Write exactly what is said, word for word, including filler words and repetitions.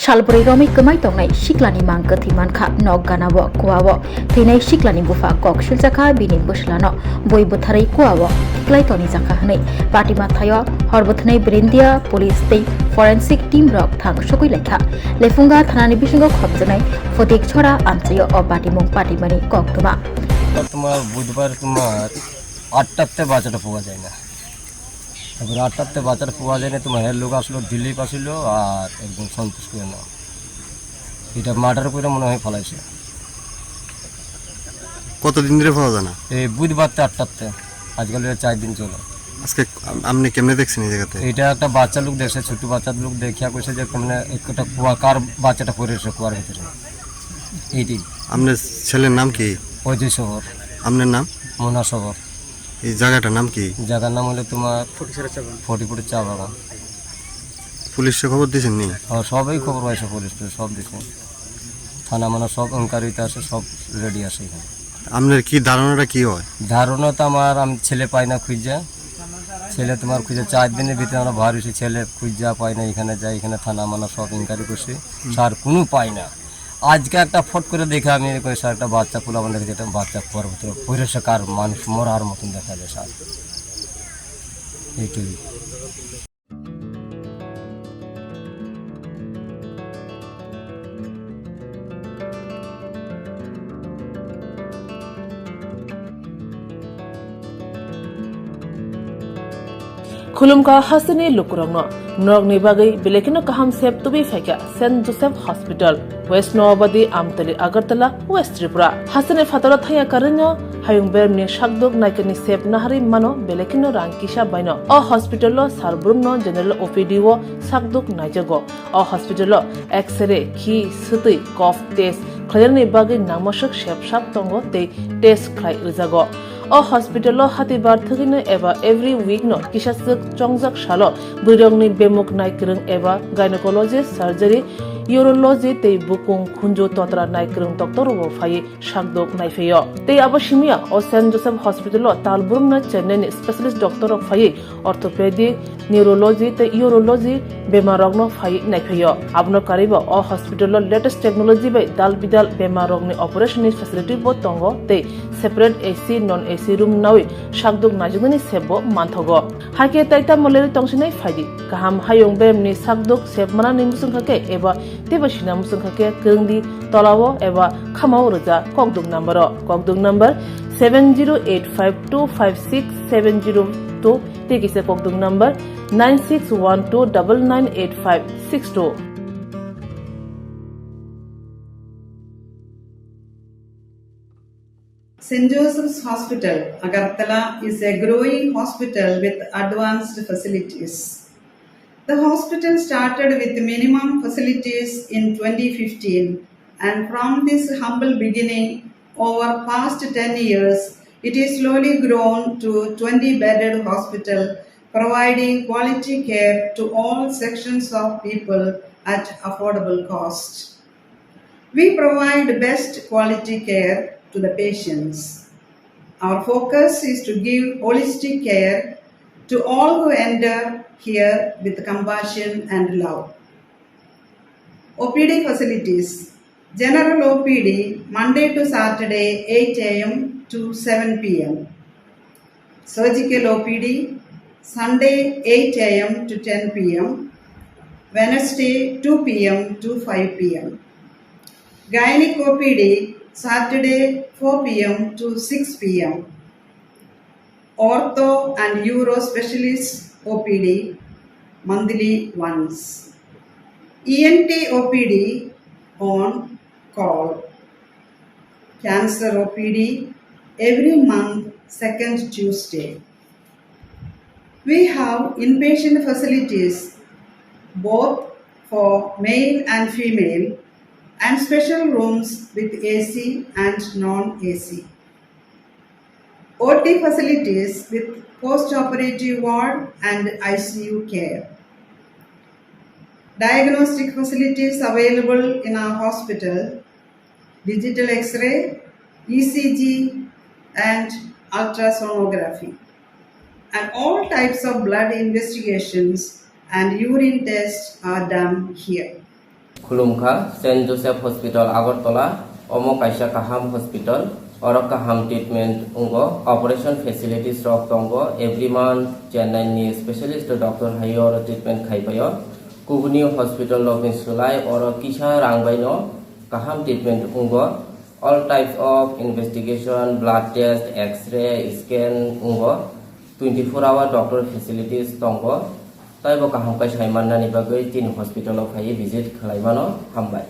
Salbrwi romwi kwmai tongnai siklani mang kwthwi mankha nok ganao kuao. Thwinai siklani bupha kok siljakha bini bwslano bui bwtharwi kuao thiklai tonijakha hwnwi patima thaio hor bwthwnai Brindia police tei forensic team rok thang sogwi laikha. Lephunga thanani bisingo khopjaknai Photik Chhora amchaio o patimung patimani koktwma. তোমার বুধবার তোমার আটটাতে বাচ্চাটা পাওয়া যায় না। তারপরে আটটাতে বাচ্চাটা পাওয়া যায় না, তোমার হের লোক আসলো, দিলীপ আসলো আর একজন সন্তোষ করে নাম। এটা মার্ডার করে মনে হয় ফালাইছে। কতদিন ধরে পাওয়া যায় না? এই বুধবারতে আটটাতে, আজকাল এটা চার দিন চলে। আজকে আম-, আপনি কেমনে দেখছেন এই জায়গাতে? এটা একটা বাচ্চা লোক দেখছে, ছোট বাচ্চা লোক দেখিয়া কইছে যে কেমনে একটা কুয়া, কার বাচ্চাটা পড়ে রয়েছে কুয়ার ভিতরে। এইটাই। আপনার ছেলের নাম কি? অজয় সবর। আপনার নাম? মোনা সবর। এই জায়গাটার নাম কি? জায়গার নাম হলো তোমার ফটিকছড়া চা বাগান। ফটিকছড়া চা বাগান। পুলিশে খবর দিয়েছেন নি? হ্যাঁ, সবাই খবর পাইছে, পুলিশ তো সব দিছে। থানা মানা সব ইনকোয়ারিতে আছে, সব রেডি আছে এখানে। আপনার কি ধারণাটা কি হয়? ধারণা তো আমার, আমি ছেলে পাই না খুঁজা, ছেলে তোমার খুঁজে চার দিনের ভিতরে আমরা বার হয়েছি, ছেলে খুঁজা পাই না, এখানে যাই, এখানে থানা মানা সব ইনকোয়ারি করছি, স্যার কোনো পাই না। আজকে একটা ফট করে দেখে আমি কই, স্যার, একটা বাচ্চা পোলাপান দেখেছি, একটা বাচ্চা কুয়ার ভিতরে পড়ে রয়েছে, কার মানুষ মরার মতন দেখা যায়, স্যার। এইটুকুই। Khulumkha hasteni lukurokno, norokni bagwi belai kheno kaham sep tubui phaikha Saint Joseph Hospital, West Noabadi, Amtali, Agartala, West Tripura. Hasteni phataro thangya karwino hayung beremni sakduk naikani sep naharwi mano belai kheno rang kisa baino. O hospital o sal brumno general O P D o sakduk naijago. O hospital o X-ray, khi, swtwi, cough test khlainani bagwi nangmaswk sep sak tongo tei test khlai rwjago. O hospital o hatibar thwgwino eba every week no kisaswk chongjak salo bwrwirokni bemuk naikwrwng eba gynecology, surgery, urology tei bukung khunju totra naikwrwng doctor rokbo phaiwi sakdok naiphaio. Tei abo simiya o Saint Joseph Hospital o tal brumno Chennai ni specialist doctor rok phaiwi orthopedic, neurology tei urology bemar rokno phaiwi naiphaio. Abono karwibo o hospital o latest technology bai dal bidal bemar rokni operation ni facility bo tongo tei separate A C, non A C room nawi sakdok naijaknani sep bo manthogo. Haikhe tai tamo lerwi tongsinai phaidi. Kaham hayung beremni sakdok sep manani muchungkha khe eba teibo sina muchungkha khe kwrwngdi tolao eba khamao rwja kokduk number o. Kokduk number seven zero eight five two five six seven zero two tei kisa kokduk number nine six one two double nine eight five six two. Saint Joseph's Hospital, Agartala is a growing hospital with advanced facilities. The hospital started with minimum facilities in twenty fifteen, and from this humble beginning, over past ten years, it is slowly grown to twenty bedded hospital, providing quality care to all sections of people at affordable cost. We provide best quality care to the patients. Our focus is to give holistic care to all who enter here with compassion and love. O P D facilities. General O P D, Monday to Saturday, eight A M to seven P M. Surgical O P D, Sunday, eight A M to ten P M, Wednesday, two P M to five P M. Gynec O P D, Saturday, four P M to six P M. Ortho and Uro Specialist O P D, monthly once. E N T O P D on call. Cancer O P D every month, second Tuesday. We have inpatient facilities both for male and female and special rooms with A C and non-A C. O T facilities with post-operative ward and I C U care. Diagnostic facilities available in our hospital, digital X-ray, E C G, and ultrasonography. And all types of blood investigations and urine tests are done here. Khulumkha, Saint Joseph Hospital Agartala, omo kaisa kaham hospital, oro kaham treatment wngo, operation facilities rok tongo, every month Chennai ni specialist doctor hai oro treatment khai paio. Kubuni hospital rok ni sulai oro kisa rang bai no kaham treatment wngo. All types of investigation, blood test, X-ray, scan wngo. Twenty four hour doctor facilities tongo. Taibo kaham kai sai mannani bagwi tini hospital o phaiwi visit khlai mano. Hambai.